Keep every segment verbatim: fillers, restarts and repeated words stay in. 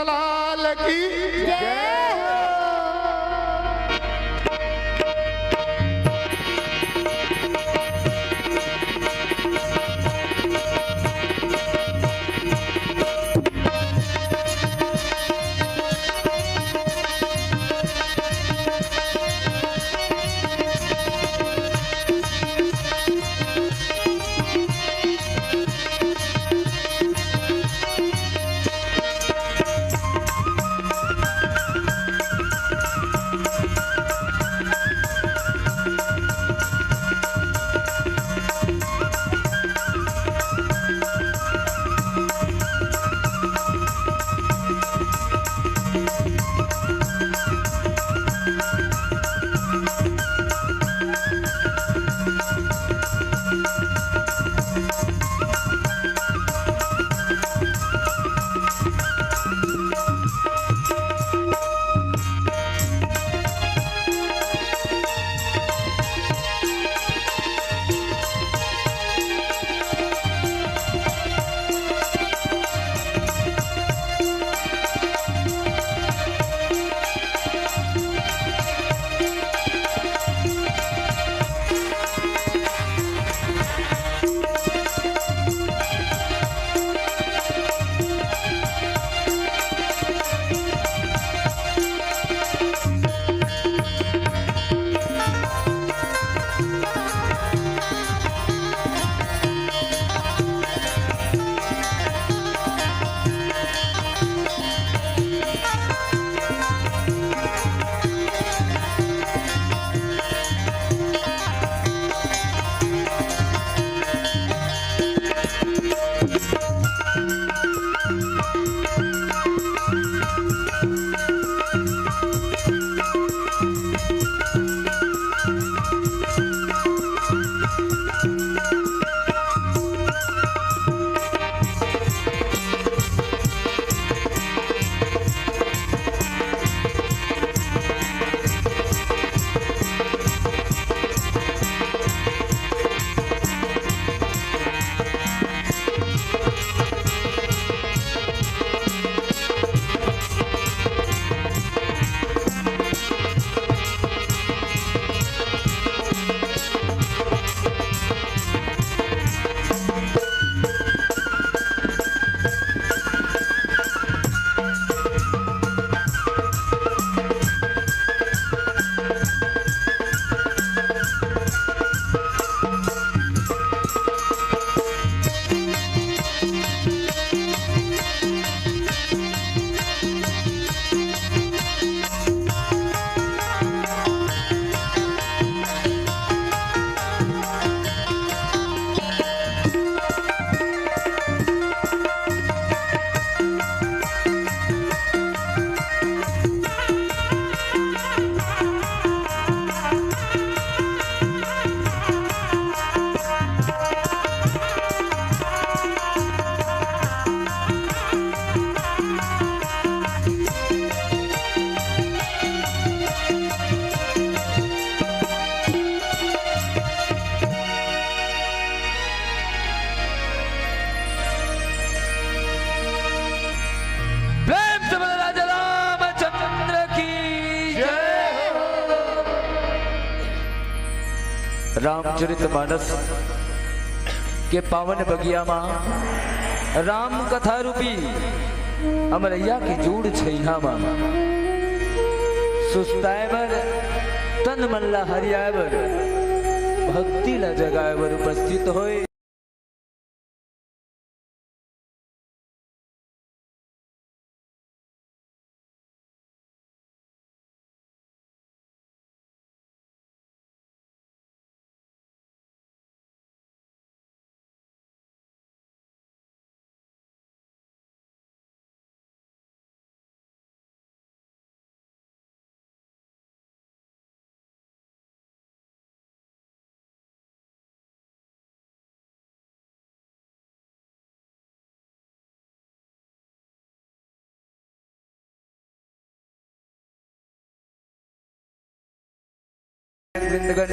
लाल की जय हो। प्रेम से बोलो राजा रामचंद्र की जय हो। रामचरित मानस के पावन बगिया मा राम कथा रूपी अमरैया के जूड़ छइहा मा सुस्ताए बर, तन मन ला हरियाए बर, भक्ति ला जगाए बर उपस्थित होए। वृंदगण,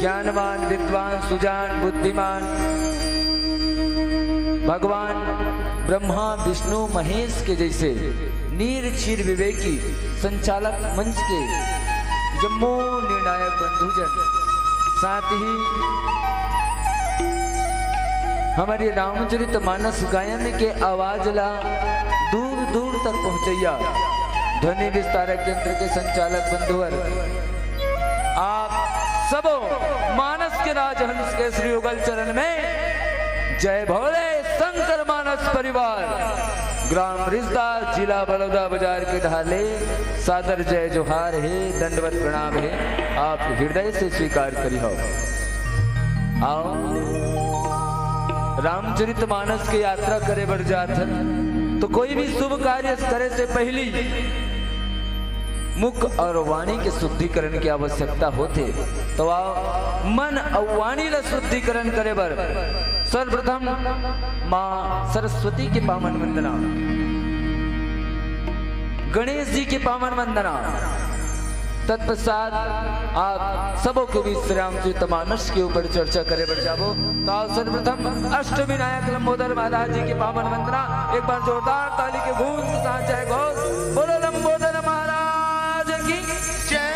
ज्ञानवान, विद्वान, सुजान, बुद्धिमान, भगवान ब्रह्मा विष्णु महेश के जइसे नीर क्षीर विवेकी संचालक मंच के जम्मो निर्णायक बंधुजन, साथ ही हमर ये रामचरित मानस गायन के आवाज ला दूर दूर तक पहुंचइया ध्वनि विस्तारक यंत्र के संचालक बंधुवर, आप सबो मानस के राजहंस के श्री युगल चरण में जय भोले शंकर मानस परिवार, ग्राम रिसदा, जिला बलौदा बाजार के डहार ले सादर जय जोहार हे, दंडवत प्रणाम हे, आप हृदय से स्वीकार करिहव। आओ, रामचरित मानस के यात्रा करे बर जात हन, तो कोई भी शुभ कार्य करे से पहली मुख और वाणी के शुद्धिकरण के आवश्यकता होथे। तो आओ, मन और वाणी ला शुद्धिकरण करे बर सर्वप्रथम माँ सरस्वती के पावन वंदना, गणेश जी के पावन वंदना, तत्पश्चात आप सबो के बीच श्री रामचरित मानस के ऊपर चर्चा करे बर जाबो। तो आओ सर्वप्रथम अष्टविनायक लंबोदर महाराज जी के पावन वंदना, एक बार जोरदार ताली के गूंज के साथ जय घोष, बोलो लंबोदर महाराज की जय।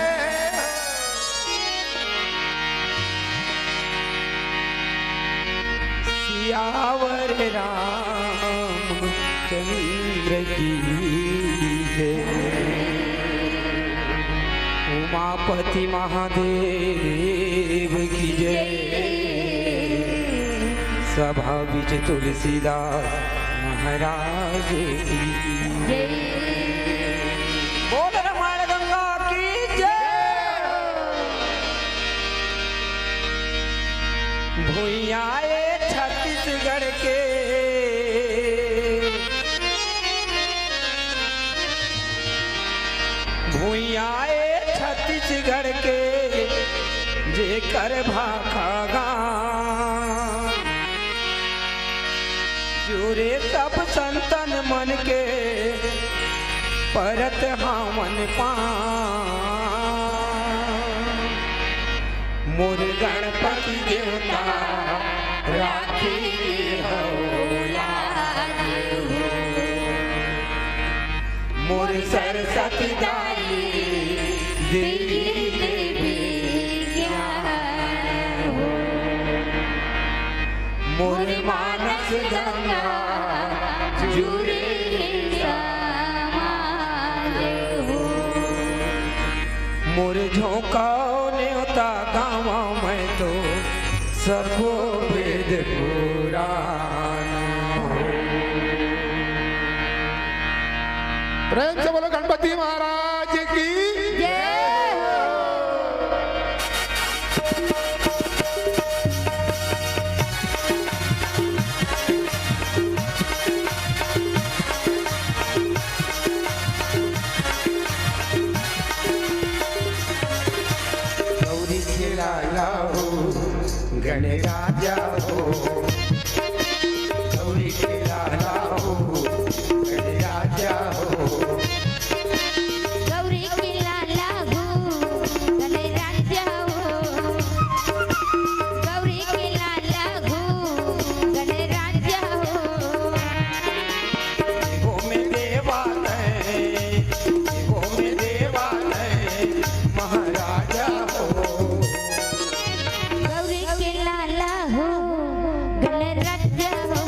सियावर रामचंद्र की जय, उमापति महादेव की जय, सभा बीच तुलसीदास महाराज की जय। बोल रमाण गंगा की जय। भुइयां ए छत्तीसगढ़ के, भुइयां ए छत्तीसगढ़ के, जेकर भाखा गाँव, जुरे सब संतन मन के, परत हावन पाँव। मोर गणपति देवता राखे हव लाज हो। मोर सरस्वती दाई देवी देवी ज्ञान हो। मोर मानस गंगा जुरे हे समाज हो। मोर झोंका नेवता गाँव मैं तो सबो वेद पुराण हो। प्रेम से बोलो गणपति महाराज की जय हो। गौरी के लाला हो, गणराजा हो, गौरी के लाला हो, गणराजा हो। गौरी के लाला हो, गणराजा हो। गौरी के लाला हो, गणराजा हो। देवों में देवा तैं, देवों में देवा तैं, महाराजा हो। गौरी के लाला हो, गणराजा हो।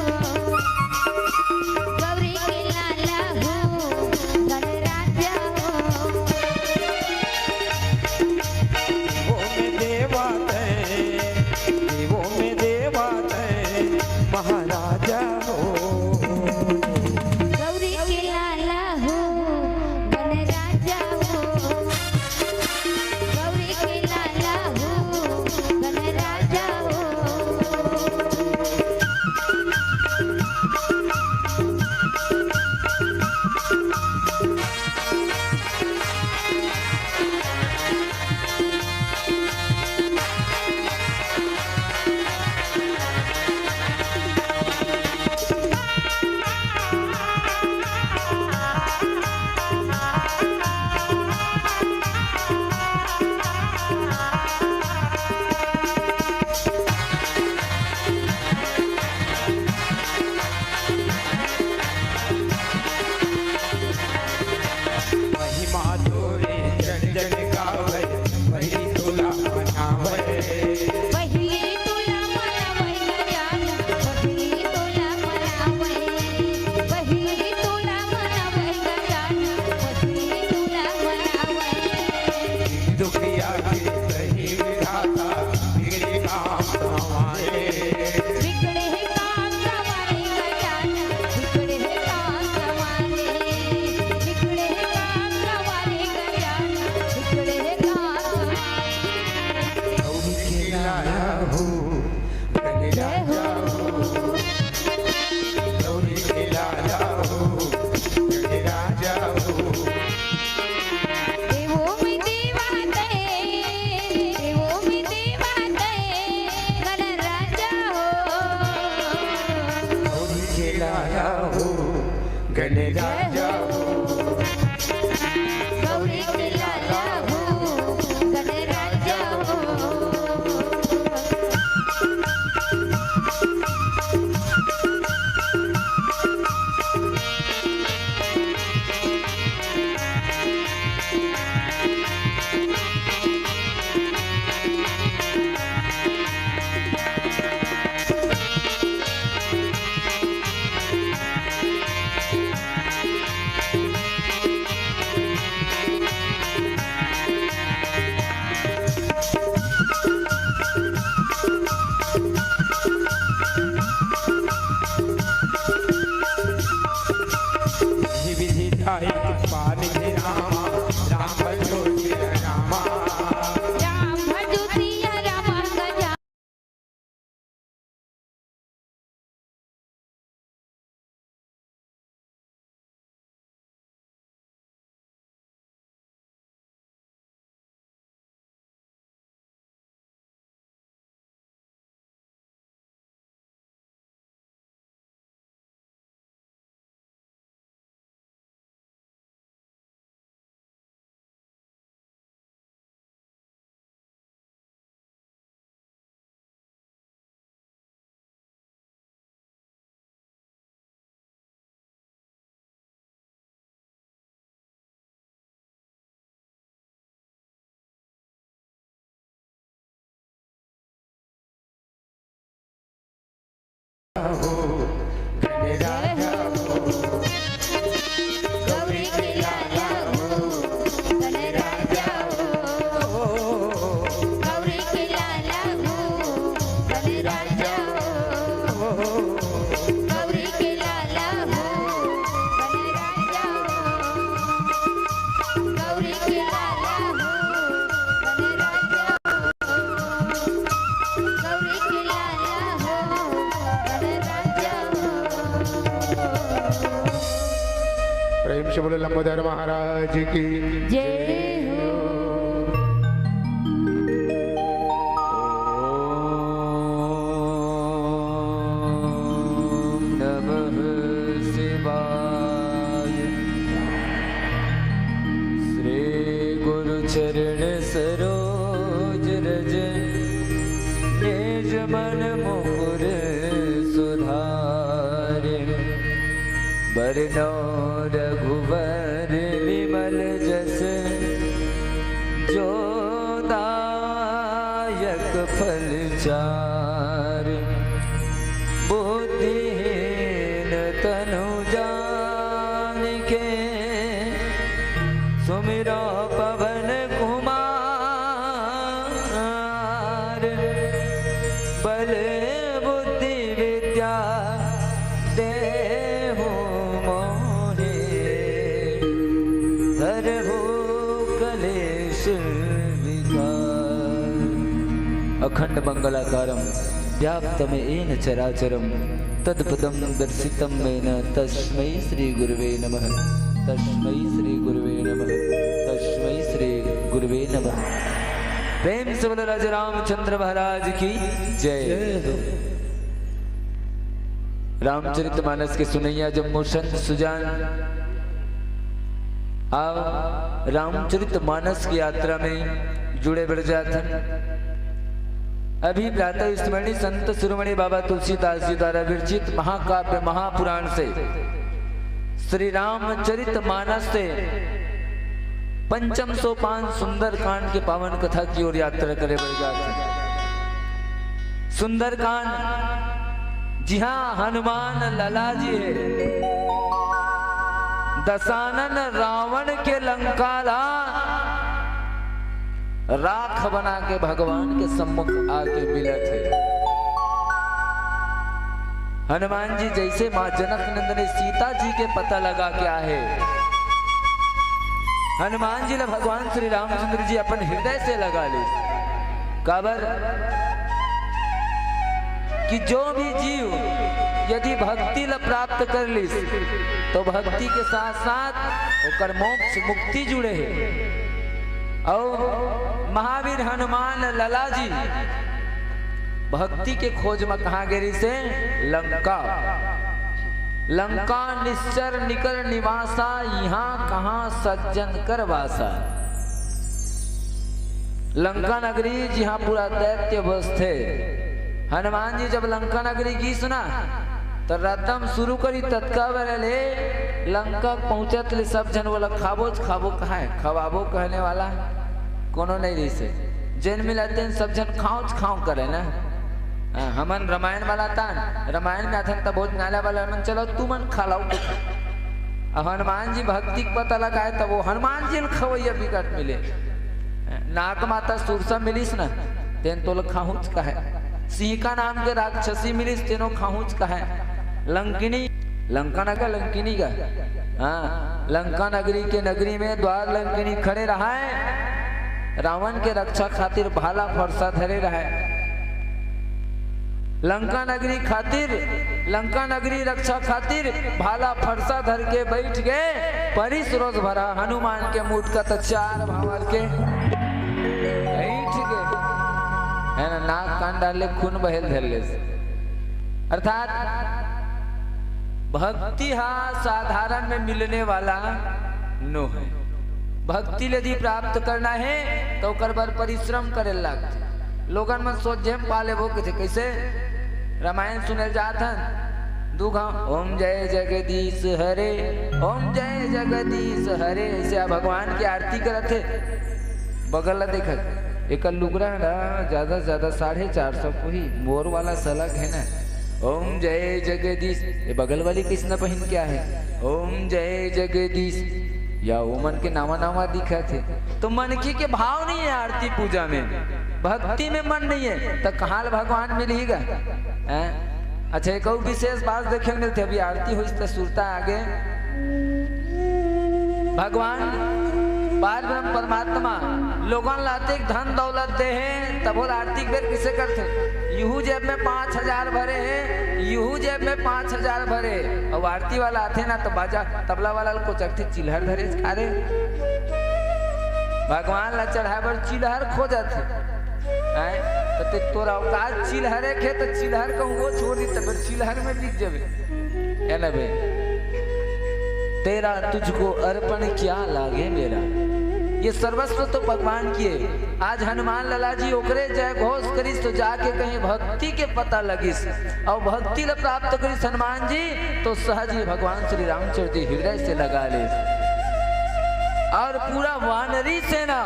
गणराजा हो, गौरी के लाला हो, गणराजा हो। विधि विधि धाई कृपा निधि रामा, राम भजो सिया रामा। राम भजो सिया रामा गजा। प्रेम से बोलो लंबोदर महाराज की जय हो। ओम नमः शिवाय। श्री गुरु चरण सरोज रज, निज मन मुकुर सुधारि। बरनउँ रघुबर विमल जसु, जो दायक फल चारि। बुद्धिहीन तनु जानिके, सुमिरउँ पवन कुमार। बल बुद्धि विद्या देहु मोहे, हरहु कलेश विकार। अखंड मंडलाकारं व्याप्तं येन चराचरं, तत्पदं दर्शितं येन तस्मै श्री गुरुवे नमः, तस्मै श्री गुरुवे नमः, तस्मै श्री गुरुवे नमः। प्रेम से बोलो राजा रामचंद्र महाराज की जय। जय हो। रामचरित मानस के सुनइया जम्मो संत सुजान, आओ रामचरित मानस की यात्रा में जुड़े बढ़ जाथन। अभी प्रातः स्मरणीय संत शिरोमणि बाबा तुलसीदास जी द्वारा विरचित महाकाव्य महापुराण से श्री रामचरित मानस से पंचम सोपान सुंदरकांड के पावन कथा की ओर यात्रा करे बढ़ जाथन। सुंदरकांड, जिहां हनुमान लला जी हे, दशानन रावण के लंका ला राख बना के भगवान के सम्मुख आके मिलत हे। हनुमान जी जैसे माँ जनक नंदनी सीता जी के पता लगा के आहे, हनुमान जी ला भगवान श्री रामचंद्र जी अपन हृदय से लगा ले। काबर कि जो भी जीव यदि भक्ति ला प्राप्त कर लिस, तो भक्ति के साथ साथ ओकर मोक्ष मुक्ति जुड़े हे। अउ महावीर हनुमान लला जी भक्ति के खोज म कहाँ गे रिहिसे? लंका। लंका निश्चर निकर निवासा, इहाँ कहाँ सज्जन कर वासा। लंका नगरी, जिहाँ पूरा दैत्य बसथे। हनुमान जी जब लंका नगरी गिस ना, त रदम शुरू करिस, ततका बेरा ले लंका पहुँचत ले सब झन ओला खाबोच खाबो कहय, खवाबो कहने वाला कोनो नइ रहिसे। जेन मिलय तेन सब झन खाँवच खाँव करय ना। हाँ, हमन रामायण वाला तन, रामायण में आथन त भोजनालय वाला मन, "चलो तुमन खा लव।" अब हनुमान जी भक्ति के पता लगाय, तब वो हनुमान जी ल खवइया बिकट मिले। नाग माता सुरसा मिलिस ना, तेन तोला खाहूँच कहय। सिंहिका नाम के राक्षसी मिलिस, तेनो खाहूँच कहय। लंकिनी, लंका नगर लंकिनी का, हाँ, लंका नगरी के नगरी में द्वार लंकिनी खड़े रहय, रावण के रक्षा खातिर भाला फरसा धरे रहय। लंका नगरी खातिर, लंका नगरी रक्षा खातिर भाला फरसा धर के बइठ गे। परिस रोष भरा हनुमान के मुटका, त चार भँवर के बइठ गे, है ना, नाक कान डार ले खून बहे ल धर लेस। अर्थात भक्ति हा साधारण में मिलने वाला नो हे। भक्ति ल यदि प्राप्त करना हे, त ओकर बर परिश्रम करे ल लागथे। लोगन मन सोझे म पा लेबो कथे, कइसे? रामायण सुने ल जात हन, दू घांव "ओम जय जगदीश हरे, ओम जय जगदीश हरे", अइसे भगवान के आरती करत हे, बगल ला देखत, एकर लुगरा ह ना, ज्यादा से ज्यादा साढ़े चार सौ कोई मोर वाला सलग हे ना। "ओम जय जगदीश", ये बगल वाली कइसना पहिन के आहे, "ओम जय जगदीश", या ओमन के नावा नावा दिखत हे। तो मनखे के भाव नइ हे आरती पूजा में, भक्ति में मन नइ हे, त कहाँ ले भगवान मिलही गा? हैं? अच्छा, एक अउ विशेष बात देखे ल मिलथे, अभी आरती होइस त सुरता आगे। भगवान पार ब्रह्म परमात्मा लोगन ला अतेक धन दौलत दे हे, तभो ला आरती के बेर कइसे करथे? इहू जेब में पाँच हजार भरे हे, इहू जेब में पाँच हजार भरे, अउ आरती वाला आथे ना, त बाजा तबला वाला ल कोचकथे, "चिल्हर धरे हस का रे?" भगवान ला चढ़ाय बर चिल्हर खोजत हे। हैं? त ते तोर औकात चिल्हरे के हे, त चिल्हर कहूँ वो छोड़ दी, त फेर चिल्हर में बिक जबे। ए ना बे, "तेरा तुझको अर्पण क्या लागे मेरा", ये सर्वस्व तो भगवान की हे। आज हनुमान लाला जी ओकरे जय घोष करिस, तो जाके कहीं भक्ति के पता लगिस, अउ भक्ति ल प्राप्त करिस हनुमान जी, तो सहज ही भगवान श्री रामचंद्र जी हृदय से लगा ले। अउ पूरा वानरी सेना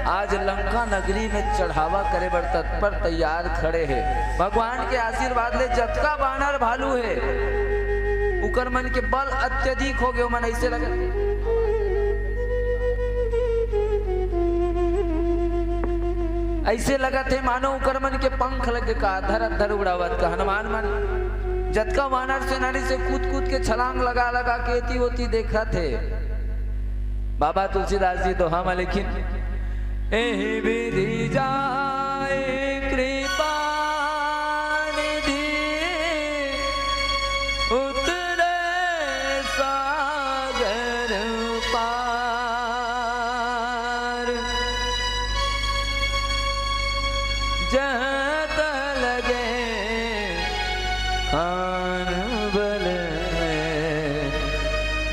आज लंका नगरी में चढ़ावा करे बर तत्पर तैयार खड़े हे। भगवान के आशीर्वाद ले जतका वानर भालू हे, उकर मन के बल अत्यधिक हो गे, मन अइसे लगत, अइसे लगत हे मानो उकर मन के पंख लगे का, धर धर उड़ावत का। हनुमान मन जतका वानर सेना रहिसे कूद कूद के छलांग लगा लगा के एती ओती देखत हे। बाबा तुलसीदास जी दोहा म लिखिन, "एहि विधि जाय कृपा निधि, उतरे सागर पार।" जहाँ तल गए खान बल,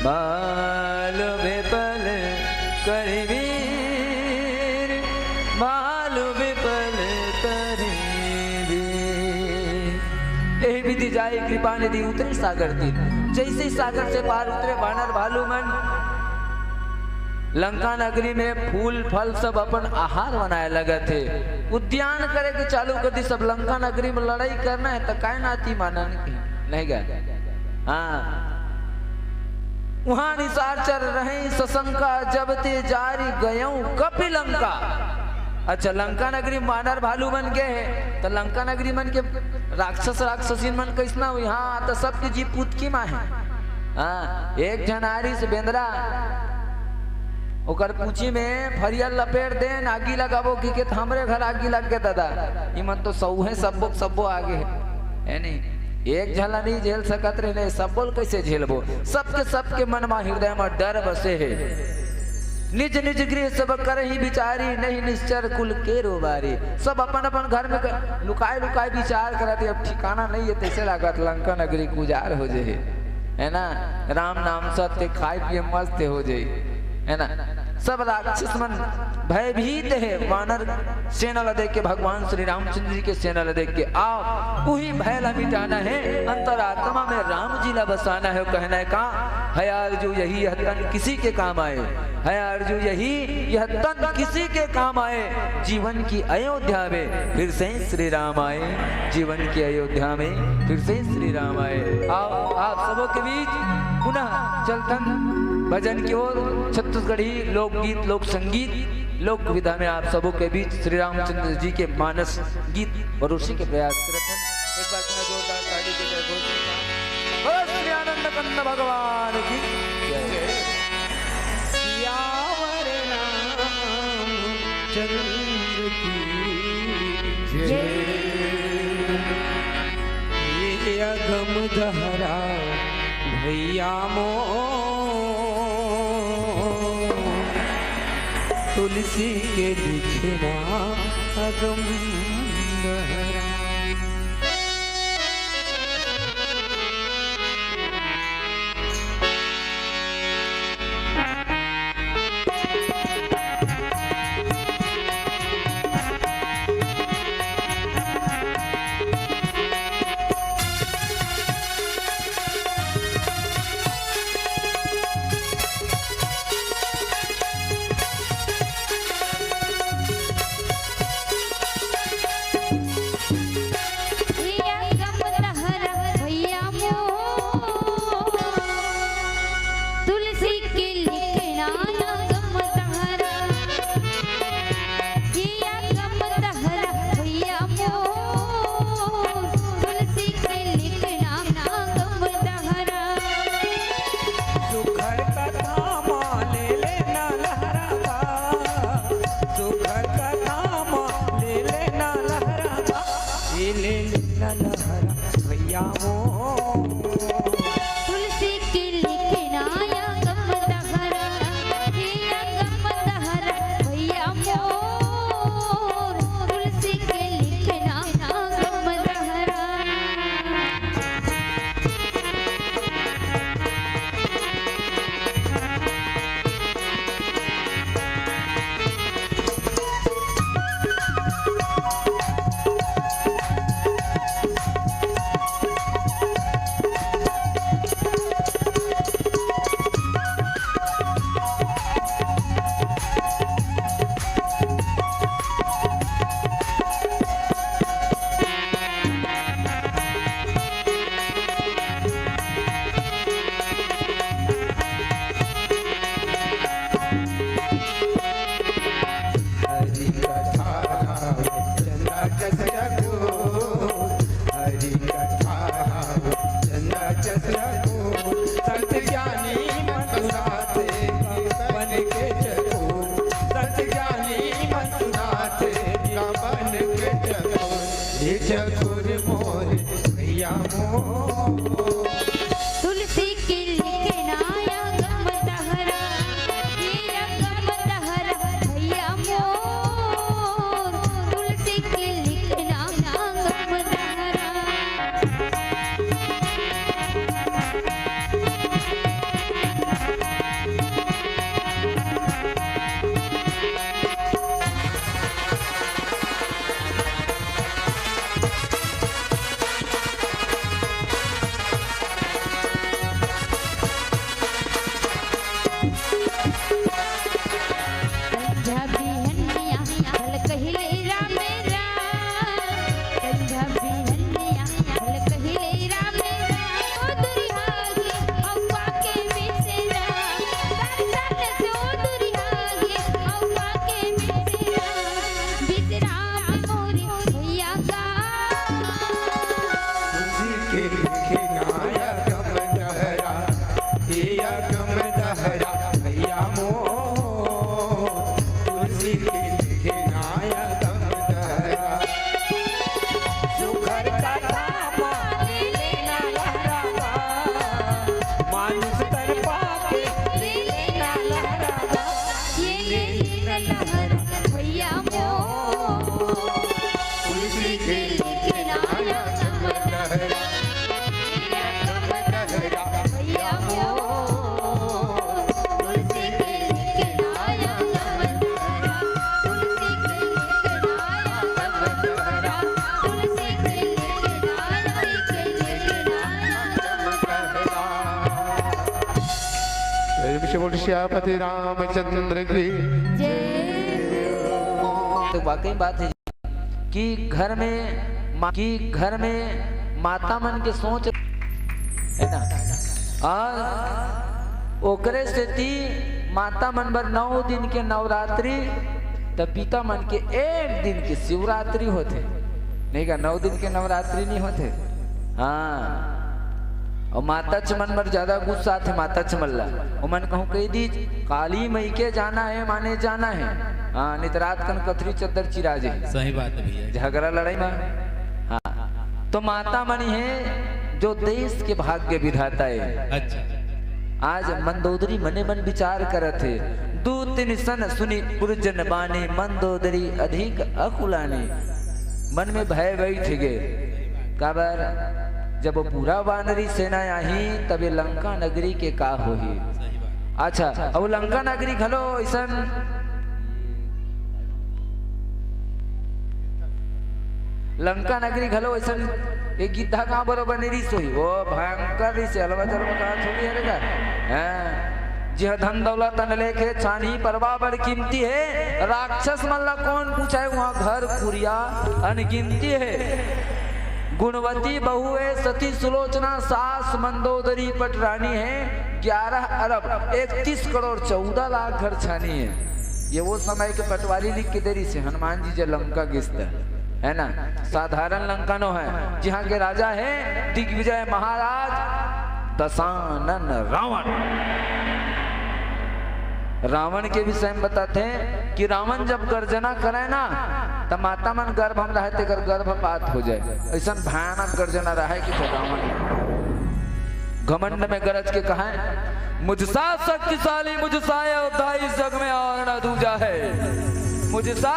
बाल विपल करि वीर, बाल विपल करि वीर। एहि विधि जाय कृपा निधि उतरे सागर तीर। जइसे ही सागर से पार उतरे वानर भालू मन, लंका नगरी में फूल फल सब अपन आहार बनाय लगत हे, उद्यान करे के चालू कर दिस। अब लंका नगरी में लड़ाई करना हे त काय नाती मानन के, नहीं गा? हाँ, उहाँ निशाचर रहइ सशंका, जब ते जारि गयउँ कपि लंका। अच्छा, लंका नगरी में वानर भालू मन गे हे, त लंका नगरी मन के राक्षस राक्षसिन मन कइसना होही? हाँ, त सबके जीव पुतकी मा हे। हाँ, एक झन आरिस बेंदरा, ओकर पूछी में फरिया लपेट देन, आगी लगाबो कहिके, त हमरे घर आगी लग गे दादा। इमन तो सौहे सब्बो के सब्बो आगे हे, हे नहीं? एक झन ला नहीं झेल सकत रहे, सबो ल कइसे झेलबो? सबके, सबके मन मा, हृदय मा डर बसे हे। निज निज गृह सब करहिं बिचारी, नहीं निश्चर कुल केरो बारी। सब अपन अपन घर में क-, लुकाय लुकाय बिचार करत हे, अब ठिकाना नहीं हे, तइसे लागत लंका नगरी के उजार हो जे हे। है ना? राम नाम सत्य, खाए पिए मस्त हो जाई, है ना? सब राक्षस मन भयभीत हे, वानर सेना ला देख के, भगवान श्री रामचंद्र जी के सेना ला देख के, आओ, उही भय ला मिटाना हे, अंतरात्मा में राम जी ला बसाना हे। कहना हे का? है आरजू यही यह तन किसी के काम आए, है आरजू यही यह तन किसी के काम आए, जीवन की अयोध्या में फिर से श्री राम आए, जीवन की अयोध्या में फिर से श्री राम आए। आओ, आप सबों के बीच पुनः चलथन भजन की ओर। छत्तीसगढ़ी लोकगीत, लोक संगीत, लोक विधा में आप सबों के बीच श्री रामचंद्र जी के मानस गीत परोसे के प्रयास करत हन। एक बार पुनः जोरदार ताली के जय घोष के साथ। बोलो श्री आनंद कंद भगवान की जय। सियावर रामचंद्र की जय। ये अगम दहरा भैया मो, तुलसी के लिखना अगम दहरा। बोल सियापति रामचंद्र की। तो वाकई बात है कि घर में मा-, कि घर में माता मन के सोच, है ना, और ओकरे सेती माता मन बर नौ दिन के नवरात्रि, त पिता मन के एक दिन के शिवरात्रि होथे। नहीं का, नौ दिन के नवरात्रि नहीं होथे। हाँ, और माताच मन बर ज्यादा गुस्सा आथे, माताच मन ला। ओमन कहूँ कहि दीच, काली मई के जाना है, माने जाना है। हाँ, नहीं तो रात कन कथरी चद्दर चिरा जे। सही बात है भैया। झगड़ा लड़ाई में। हाँ, तो माता मन हे जो देश के भाग्य विधाता है। अच्छा। आज मंदोदरी मने मन विचार करत हे, दू तीन सन सुनी पुरजन बानी, मंदोदरी अधिक अकुलानी। मन में भय बैठ गे, काबर जब वो पूरा वानरी सेना आही, तबे लंका नगरी के का होही। अच्छा, अब लंका नगरी घलो ऐसन, लंका नगरी घलो ऐसन एक गिद्धा गांव बरोबर नहीं रिस होही, वो भयंकर रिस हे, अलवा चलवा कहा थोड़ी हरे का। हैं? जिह धन दौलत अनलेखे छानही, परवा बड़ कीमती हे। राक्षस मन ला कौन पूछे, वहाँ घर कुरिया अनगिनती हे। गुणवती बहू हे सती सुलोचना, सास मंदोदरी पटरानी हे। ग्यारह अरब इकतीस करोड़ चौदह लाख घर छानी हे। ये वो समय के पटवारी लिख के दे रिस हे, हनुमान जी जे लंका गिस त, है ना, साधारण लंका नो है, जिहाँ के राजा हे दिग्विजय महाराज दशानन रावण। रावण के विषय में बताथे कि रावण जब गर्जना करे ना, त माता मन गर्भ में रहे, तेकर गर्भपात हो जाए। ऐसन भयानक गर्जना रहे कि तो रावण घमंड में गरज के कहे, मुझसा शक्तिशाली, मुझसा योद्धा इस जग में और न दूजा है। मुझसा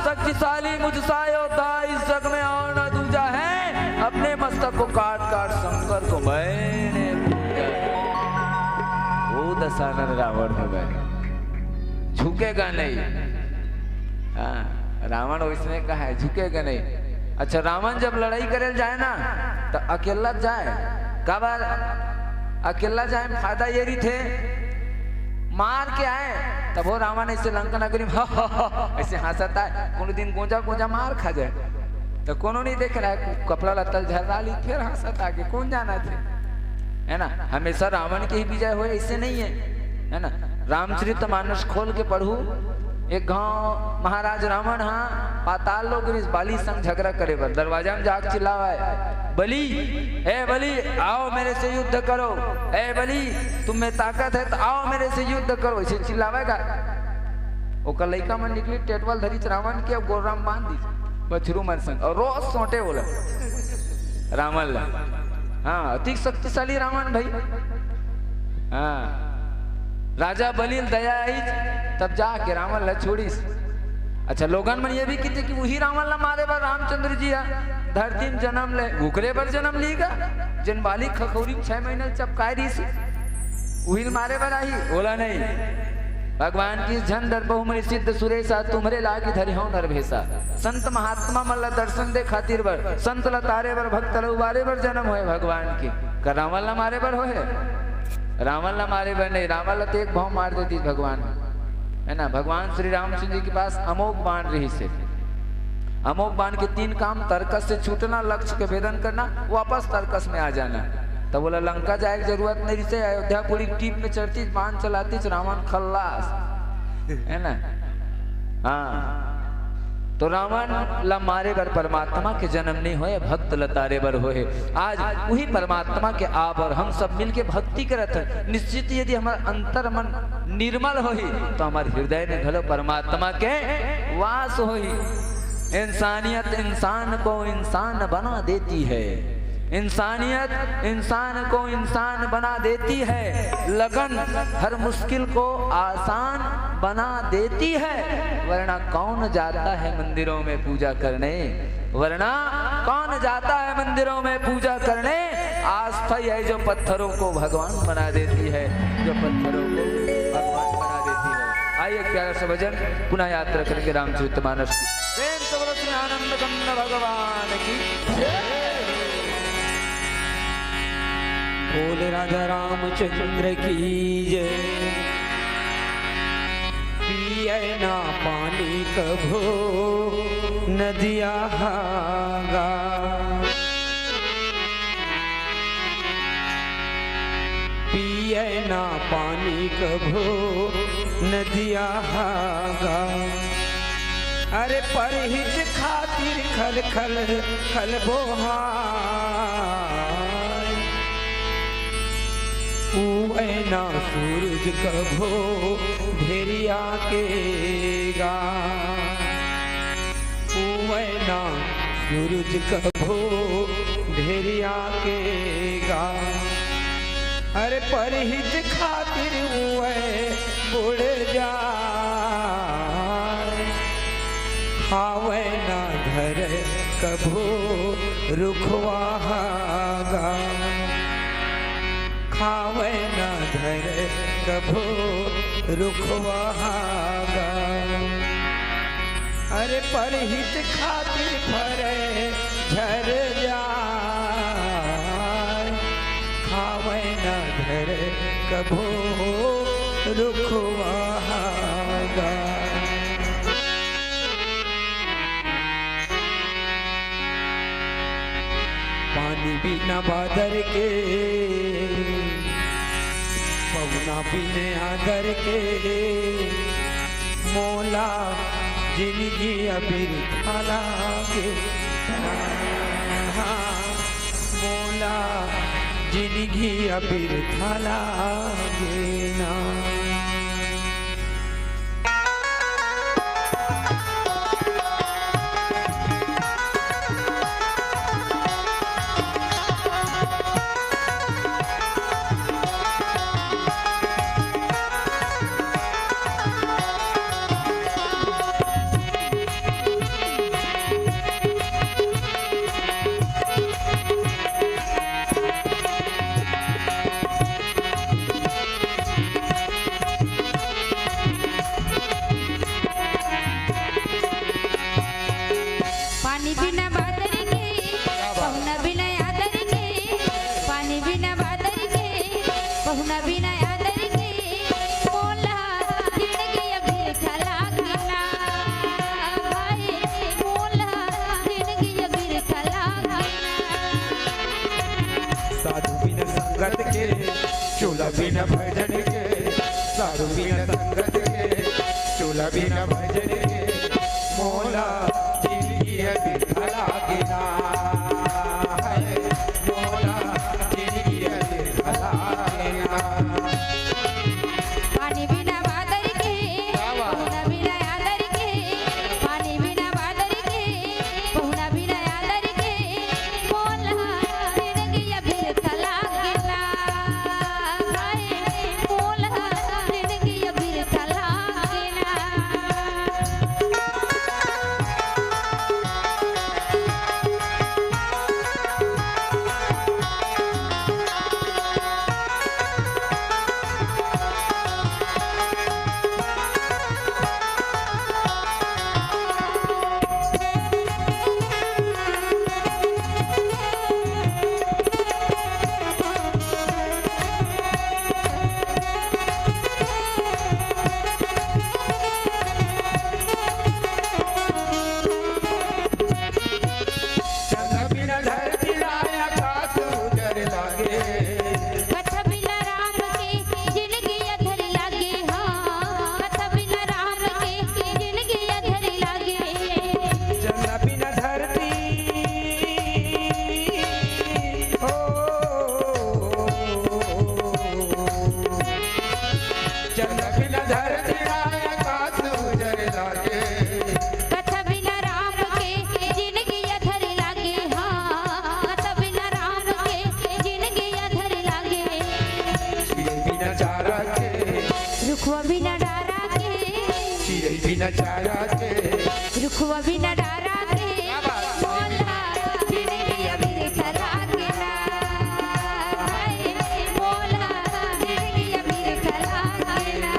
शक्तिशाली, मुझसा योद्धा इस जग में और न दूजा है। अपने मस्तक को काट काट शंकर को मैंने पूजा। वो दशानन रावण हो गए, झुकेगा नहीं। हाँ, रावण वैसने कहा है, झुकेगा नहीं। अच्छा, रावण जब लड़ाई करे जाए ना, तो अकेला जाए। काबर? अकेला जाए में फायदा ये रहिथे, मार के आए, तब वो रावण ऐसे लंका नगरी में ऐसे हंसता है। कोनो दिन गोंजा गोंजा मार खा जाए, तो कोनो नहीं देख रहा है, कपड़ा लत्ता झर्रा ली, फिर हंसत आगे, कौन जाना थे, है ना? हमेशा रावण के ही विजय होए, ऐसे नहीं है, है ना? रामचरित मानस खोल के पढ़ू, एक गांव महाराज रावण हा पाताल लोक रिस, बाली संग झगड़ा करे बर दरवाजा में जाके चिल्लावा है, बलि, ए बलि, आओ मेरे से युद्ध करो, ए बलि, तुम में ताकत है तो आओ मेरे से युद्ध करो, ऐसे चिल्लावेगा। ओकर लइका मन निकली, टेटवल धरिच रावण के, अब गोराम बांध दी बछरू मन संग, और रोज सोटे बोला रावण ला। हाँ, अति शक्तिशाली रावण भाई। हाँ, राजा बलि ल दया आईच, तब जाके रावण ला छोड़ीस। अच्छा, लोगन मन ये भी किथे कि उही रावण ला मारे बर रामचंद्र जी हा धरती में जन्म ले, उकरे बर जन्म ली गा, जेन बाली खखौरी में छह महीना चपकाए रहिस, उही ल मारे बर आही, ओला नहीं। भगवान की, झन डरबहु मुनि सिद्ध सुरेसा, तुम्हरे लागी धरिहौं नर भेसा। संत महात्मा मन ला दर्शन दे खातिर बर, संत ला तारे बर, भक्त ला उबारे बर जन्म होए भगवान के। का रावण ला मारे बर होए? रावण ला मारे बर नहीं, रावण ला तो एक भाव मार देती भगवान, है ना? भगवान श्री रामचंद्र जी के पास अमोघ बाण रहिस हे। अमोघ बाण के तीन काम: तर्कस से छूटना, लक्ष्य के भेदन करना, वापस तर्कस में आ जाना। तब बोला, लंका जाए के जरूरत नहीं रहिस हे, अयोध्यापुरी टीप में चढ़तीच, बाण चलातीच, रावण खल्लास, है ना? हाँ, तो रावण ला मारे बर परमात्मा के जन्म नहीं होए, भक्त ला तारे बर होए। आज उही परमात्मा के आप और हम सब मिलके भक्ति करत हन। निश्चित यदि हमर अंतर मन निर्मल होही, तो हमर हृदय में घलो परमात्मा के वास होही। इंसानियत इंसान को इंसान बना देती है, इंसानियत इंसान को इंसान बना देती है, लगन हर मुश्किल को आसान बना देती है। वरना कौन जाता है मंदिरों में पूजा करने, वरना कौन जाता है मंदिरों में पूजा करने? आस्था ही है जो पत्थरों को भगवान बना देती है, जो पत्थरों को भगवान बना देती है। आइए, एक प्यारा सा भजन पुनः यात्रा करके रामचरित मानस की। प्रेम से बोलो श्री आनंद कंद भगवान की जय। बोल राजा रामचंद्र की जय। पिए ना पानी कभो नदिया हा गा। पिए ना पानी कभो नदिया हा गा। अरे परहित खातिर खल खल खल बोहाय। उवै ना सूरज कभो भेरिया के गा। उवै ना सूरज कभो भेरिया के गा। अरे परहित खातिर उवै बुड़ जाय। खावै ना धरै कभो रुखवा हा गा। खावै ना धरै कभो रुखवा हा गा। अरे परहित खातिर फरै झर जाय। खावै ना धरै कभो रुखवा हा गा। पानी बिना बादर के, पहुना बिन आदर के, मोला जिनगी अबिरथा लागे। मोला जिनगी अबिरथा लागे ना। पानी बिना बादर के, पहुना बिना आदर के, पानी बिना बादर के, पहुना बिना आदर के, मोला जिनगी अबिरथा लागे ना। भाई, मोला जिनगी अबिरथा लागे ना। साधु बिना संगत के, चोला बिना भजन के, साधु बिना संगत के, चोला बिना भजन के, मोला जिनगी अबिरथा लागे ना। हाय, मोला जिनगी अबिरथा लागे ना। पानी बिना बादर के, पहुना बिना आदर के, पानी बिना बादर के, पहुना बिना आदर के, मोला जिनगी अबिरथा लागे ना। हाय, मोला जिनगी अबिरथा लागे ना। चंद्र बिना धरती ला आकाश उजर लागे। कथा बिना राम के जिनगी अधर लागे, हाँ। कथा बिना राम के जिनगी अधर लागे। चंद्र बिना धरती, ओ, चंद्र बिना धरती ला आकाश उजर लागे। कथा बिना राम के जिनगी अधर लागे, हाँ। कथा बिना राम के जिनगी अधर लागे। चिड़ै बिना चारा के, रुखवा बिना डारा के, चिड़ै बिना चारा के, रुखवा बिना डारा के, मोला जिनगी अबिरथा लागे ना। हाय, मोला जिनगी अबिरथा लागे ना।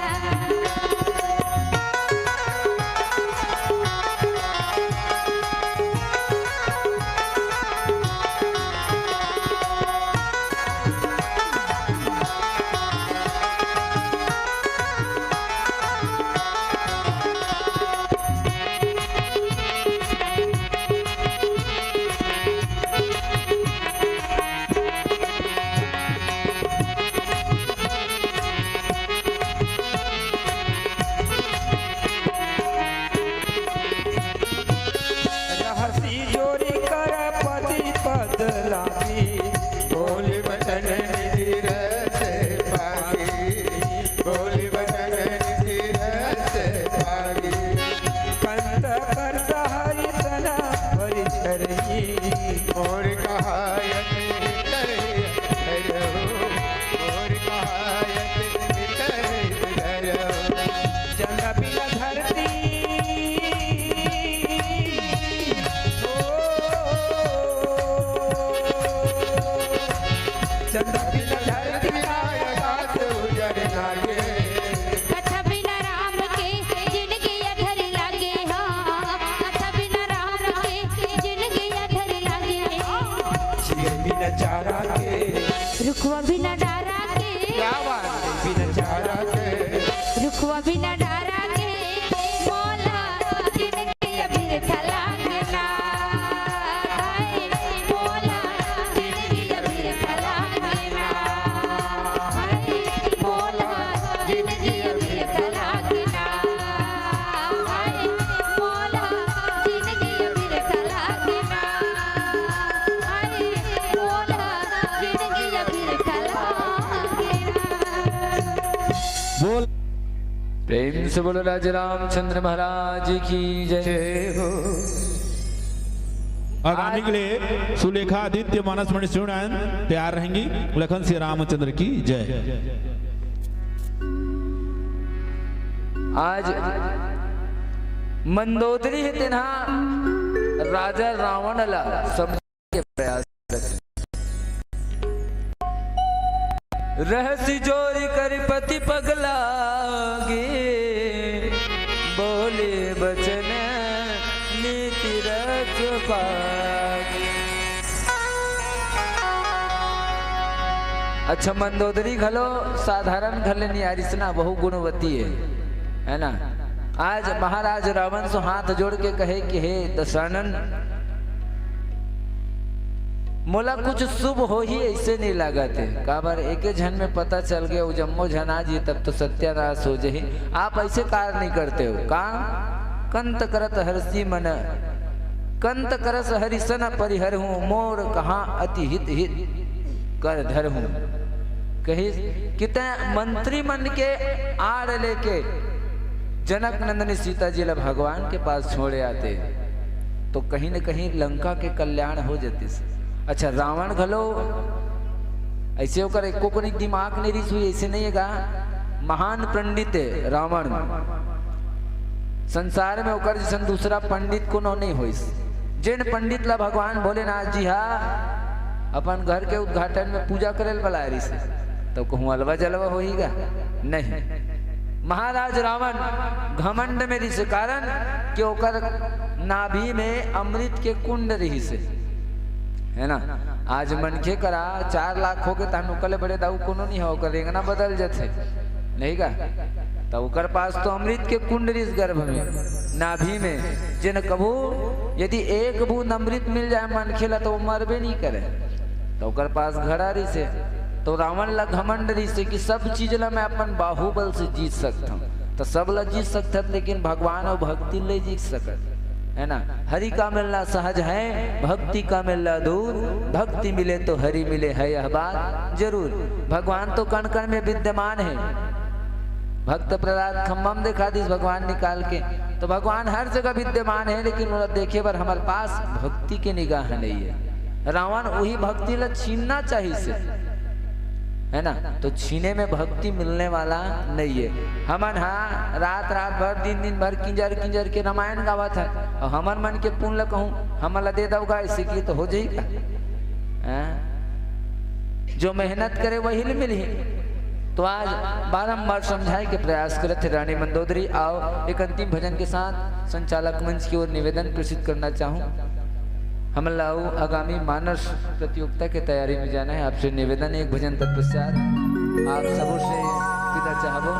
कथा बिना राम के जिनगी अधर लागे, हाँ, कथा बिना राम के जिनगी अधर लागे। जिए बिना चारा के, रुखवा बिना डारा के, क्या बात है? बिना चारा के, रुखवा बिना डारा के, मोला जिनगी अभी थला के ना। बोल। प्रेम से बोलो राजा रामचंद्र महाराज की जय। जय हो। आगामी के लिए सुलेखा आदित्य मानस मणि श्रीनारायण तैयार रहेंगी। लखन श्री रामचंद्र की जय। आज मंदोदरी हे तेन हा राजा रावण ला समझाए के प्रयास करत हे। रहसी जोरी करि पति पगलागे, बोले बचन नीति रच पागे। अच्छा, मंदोदरी घलो साधारण घर ले नइ आय रिहिस ना, बहु गुणवती हे, है ना। आज महाराज रावण से हाथ जोड़ के कहे कि हे दशानन, मोला कुछ शुभ होही अइसे नइ लागत हे, काबर एके झन में पता चल गे, अउ जम्मो झन आ जही तब तो सत्यानाश हो जही। आप अइसे कार्य नइ करतेव का? कंत करत हरषि मन, कंत करस हरिसन परिहरहूँ, मोर कहाँ अति हित हित कर धरहूँ। कहिस कि तैं मंत्री मन के आड़ लेके जनक नंदनी सीता जी ला भगवान के पास छोड़े आते, तो कहीं न कहीं लंका के कल्याण हो जतिस। अच्छा, रावण घलो अइसे ओकर एको कनी दिमाग नइ रिहिस होही, अइसे नइ हे गा। महान पंडित हे रावण। संसार में ओकर जइसन दूसरा पंडित कोनो नइ होइस। जेन पंडित ला भगवान भोलेनाथ जी हा अपन घर के उद्घाटन में पूजा करे ल बलाए रिहिस, तो कहूँ अलवा जलवा होही गा? नहीं। महाराज रावण घमंड में रिहिस, कारण कि ओकर नाभि में अमृत के कुंड रिहिस, है ना। आज मनखे करा चार लाख होगे, तहन ओकर ले बड़े दाऊ कोनो नइ हे, ओकर रेंगना बदल जथे, नहीं का? त ओकर पास तो अमृत के कुंड रिहिस गर्भ में, नाभि में, जेन कभू यदि एक बूंद अमृत मिल जाए मनखे ला, तो वो मरबे नइ करे। त ओकर पास घड़ा रिहिसे, तो रावण ला घमंड रिहिसे कि सब चीज ला मैं अपन बाहुबल से जीत सकत हूँ। त सब ला जीत सकत हस, लेकिन भगवान अउ भक्ति ले जीत सकत, है ना। हरि का मिलना सहज है, भक्ति का मिलना दूर, भक्ति मिले तो हरि मिले, है यह बात जरूर। भगवान तो कण कण में विद्यमान है। भक्त प्रहलाद खम्मा म देखा दिस भगवान निकाल के, तो भगवान हर जगह विद्यमान है, लेकिन ओला देखे बर हमर पास भक्ति के निगाह नइ हे। रावण उही भक्ति ला छीनना चाहिस, है ना, तो छीने में भक्ति मिलने वाला नइ हे। हमन हा रात रात भर, दिन दिन भर किंजर किंजर के रामायण गावत हन, अउ हमर मन के पुन ला कहूँ हमन ला दे दव गा, अइसे कि तो हो जही का? हैं? जो मेहनत करे वही ल मिलही। तो आज बारंबार समझाए के प्रयास करत हे रानी मंदोदरी। अउ एक अंतिम भजन के साथ संचालक मंच की ओर निवेदन प्रेषित करना चाहूँ, हमन ला अउ आगामी मानस प्रतियोगिता के तैयारी में जाना है। आपसे निवेदन, एक भजन तत्पश्चात आप सबों से विदा चाहबो।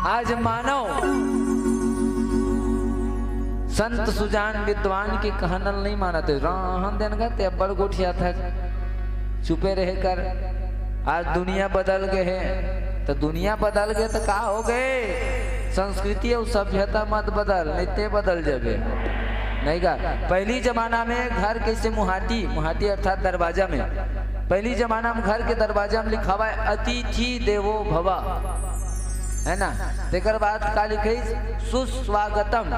आज मानव संत सुजान विद्वान के कहना ल नइ मानत हे। रहन देन गा, तैं अब्बड़ गोठियाथस, चुपे रहे कर। आज दुनिया बदल गे हे, त दुनिया बदल गे त का हो गे? संस्कृति अउ सभ्यता मत बदल, नइ तैं बदल जबे, नहीं का? पहिली जमाना में घर कइसे मुहाटी, मुहाटी अर्थात दरवाजा में, पहिली जमाना में घर के दरवाजा में लिखावय, "अतिथि देवो भव", है ना? तेकर बाद का लिखइस? "सुस्वागतम।"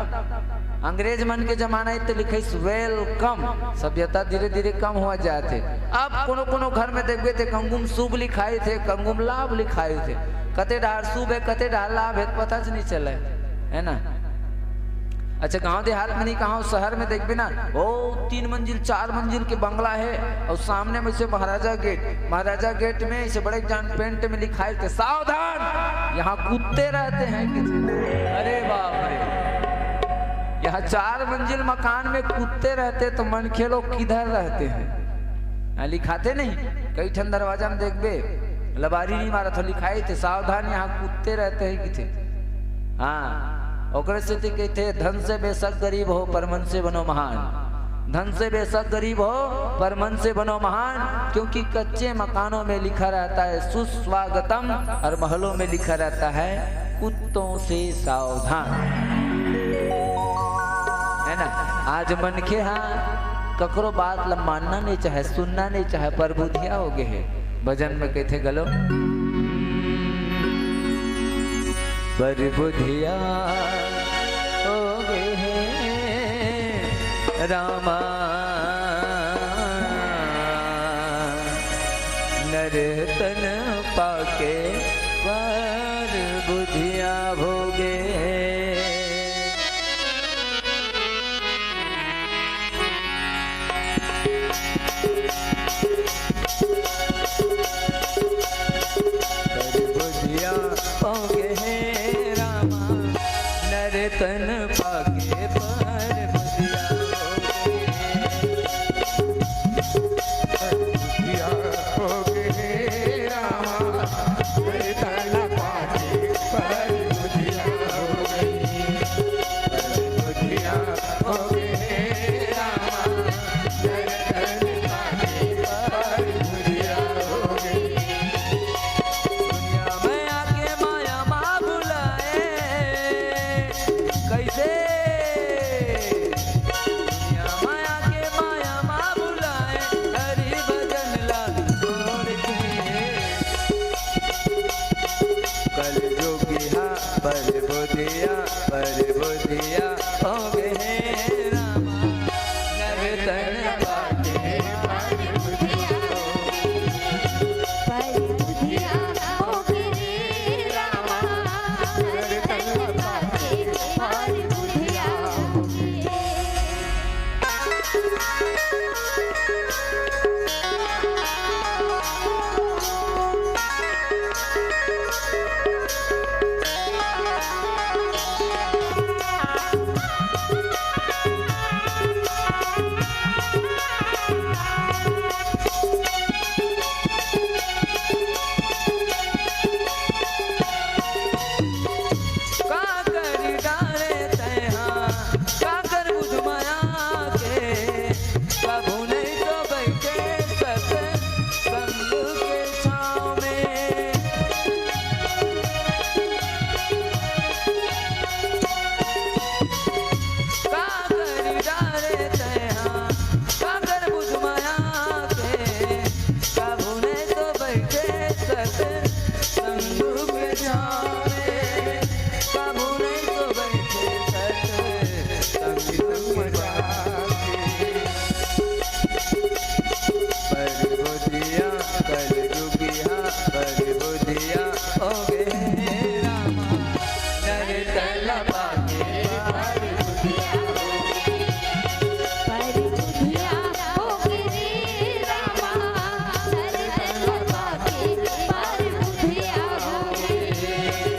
अंग्रेज मन के जमाना हे त लिखइस, "वेलकम।" सभ्यता धीरे धीरे कम होवत जात हे। अब कोनो कोनो घर में देखबे त कंगुम शुभ लिखाइस हे, कंगुम लाभ लिखाइस हे। कते डहर शुभ हे, कते डहर लाभ हे, पता च नइ चलय, है ना? अच्छा, गांव देहात में नहीं, कहां शहर में देखबे ना, वो तीन मंजिल, चार मंजिल के बंगला हे, अउ सामने में से महाराजा गेट, महाराजा गेट में इसे बड़े जान पेंट में लिखाए थे, "सावधान, यहां कुत्ते रहते हैं" किथे। अरे बाप रे, यहां चार मंजिल मकान में कुत्ते रहते तो मनखे लोग किधर रहते हैं? हां, लिखाथे नहीं, कई ठन दरवाजा में देखबे, लबारी नहीं मारत हो, लिखाए थे, "सावधान, यहां कुत्ते रहते हैं" किथे। हां, ओकरे सेती कहिथे, "धन से बेशक गरीब हो, पर मन से बनो महान।" धन से बेशक गरीब हो, पर मन से बनो महान, क्योंकि कच्चे मकानों में लिखा रहता है सुस्वागतम और महलों में लिखा रहता है कुत्तों से सावधान। है ना? आज मनखे हा ककरो बात ला मानना नहीं चाहे, सुनना नहीं चाहे, पर बुधिया हो गए है। भजन में कहिथे घलो, "पर बुधिया हो गए हे रामा, नर तन पाके पर बुधिया हो गए।" पर बुधिया हो गए हे रामा, नर तन पाके पर बुधिया हो गए। पर बुधिया हो गए हे रामा, नर तन पाके पर बुधिया हो गए। पर बुधिया हो गए हे रामा, नर तन पाके पर बुधिया हो गए। दुनिया में आके माया मा भुलाए, कैसे? दुनिया में आके माया मा भुलाए, हरि भजन ला छोड़ के। कलजुगी हा पर बुधिया, पर बुधिया हो गए हे रामा, नर तन पाके पर बुधिया हो गए। पर बुधिया हो गए रे रामा, नर तन पाके पर बुधिया हो गए। का करी डारे तैं हा, का करबू धुमाया के, कभू नहीं तो बैठे सत संग के छाँव में। का करी डारे तैं हा, का करबू धुमाया के, कभू नहीं तो बैठे सत संग के छाँव में, कभू नहीं तो बैठे सत संग के छाँव में। पर बुधिया, कलजुगिया, पर बुधिया हो गए रामा, नर तन पाके पर बुधिया हो गए। पर बुधिया हो गए रे रामा, नर तन पाके पर बुधिया हो गए।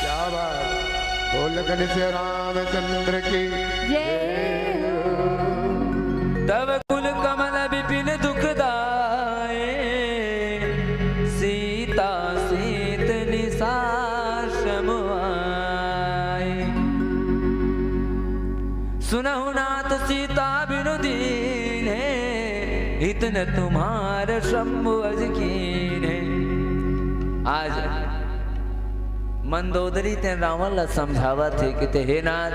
क्या बात। बोल गणेश रामचंद्र की जय हो। तब कुल कमल विपिन दुखदाए, सीता सीत निसार श्रम आए। सुनहु नाथ सीता बिनु दीन्हे, इतन तुम्हार शंभु अज कीन्हे। आज मंदोदरी तें रावण ला समझावत हे कि ते हे नाथ,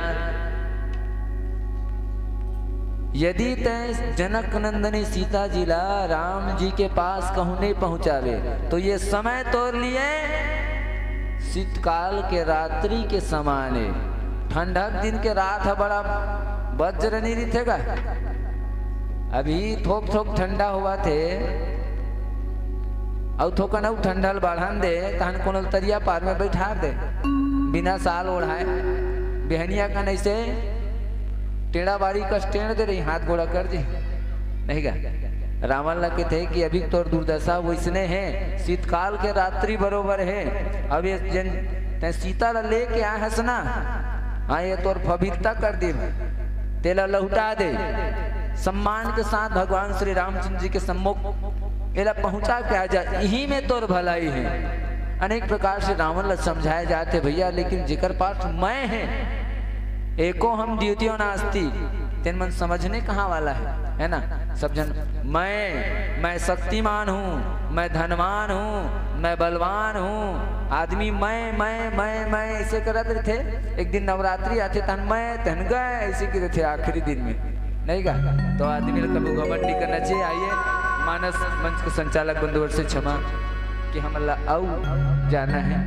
यदि तें जनक नंदनी सीता जी ला राम जी के पास कहूँ नहीं पहुँचावे, तो ये समय तोर लिए शीतकाल के रात्रि के समान हे। ठंडक दिन के रात ह बड़ा बज्र नहीं रहिथे गा। अभी थोक थोक ठंडा होवत हे, अउ थोकन अउ ठंडा ल बढ़न दे, तहन कोनो ल तरिया पार में बैठा दे, बिना साल ओढ़ाए। बिहनिया कन ऐसे टेढ़ा बारी कस टेढ़ दे रही, हाथ गोड़ा कर दे, नहीं गा? रावण ला कथे कि अभी तोर दुर्दशा वैसने हे, शीतकाल के रात्रि बरोबर हे। अब ये जन तें सीता ला लेके आए हस ना, हाँ, ये तोर पवित्रता कर दे, तेला लहुटा दे। सम्मान के साथ भगवान श्री रामचंद्र जी के सम्मुख एला पहुंचा के आ जा, इही में तोर भलाई हे। अनेक प्रकार से रावण ला समझाए जात हे भैया, लेकिन जेकर पास मैं हे, एको हम द्वितीयो नास्ति, तेन मन समझने कहाँ वाला हे, है ना? सब जन मैं, मैं शक्तिमान हूँ, मैं धनवान हूँ, मैं बलवान हूँ। आदमी मैं, मैं, मैं, मैं ऐसे करत रहिथे। एक दिन नवरात्रि आथे, तहन मैं, तहन गए, ऐसे करत रहिथे आखिरी दिन में, नहीं गा? तो आदमी ला कभू घमंड नहीं करना चाहिए। आइए, मानस मंच के संचालक बंधुवर से क्षमा कि हमन ला अउ जाना हे।